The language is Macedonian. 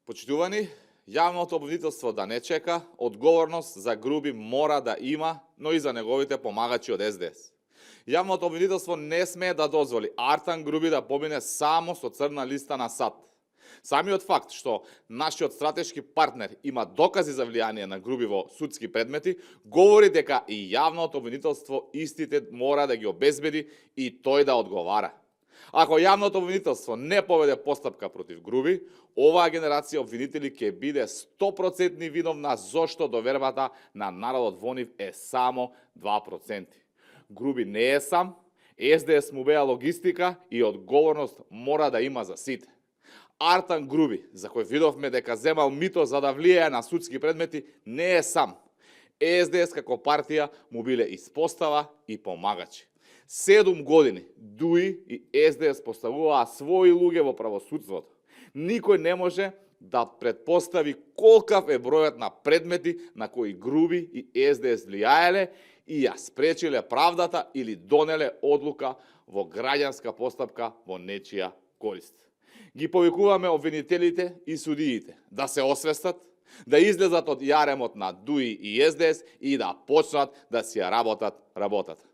Почитувани, јавното обвинителство да не чека, одговорност за Груби мора да има, но и за неговите помагачи од СДС. Јавното обвинителство не смее да дозволи Артан Груби да помине само со црна листа на САД. Самиот факт што нашиот стратешки партнер има докази за влијание на Груби во судски предмети, говори дека и јавното обвинителство истите мора да ги обезбеди и тој да одговара. Ако јавното обвинителство не поведе постапка против Груби, оваа генерација обвинители ќе биде 100% виновна зошто довербата на народот во нив е само 2%. Груби не е сам, СДС му беа логистика и одговорност мора да има за сите. Артан Груби, за кој видовме дека земал мито за да влијае на судски предмети, не е сам. СДС како партија му биле испостава и помагачи. 7 години ДУИ и СДС поставуваа своји луѓе во правосудството. Никој не може да предпостави колкав е бројот на предмети на кои Груби и СДС влијаеле и ја спречиле правдата или донеле одлука во граѓанска постапка во нечија корист. Ги повикуваме обвинителите и судиите да се освестат, да излезат од јаремот на ДУИ и СДС и да почнат да си ја работат работата.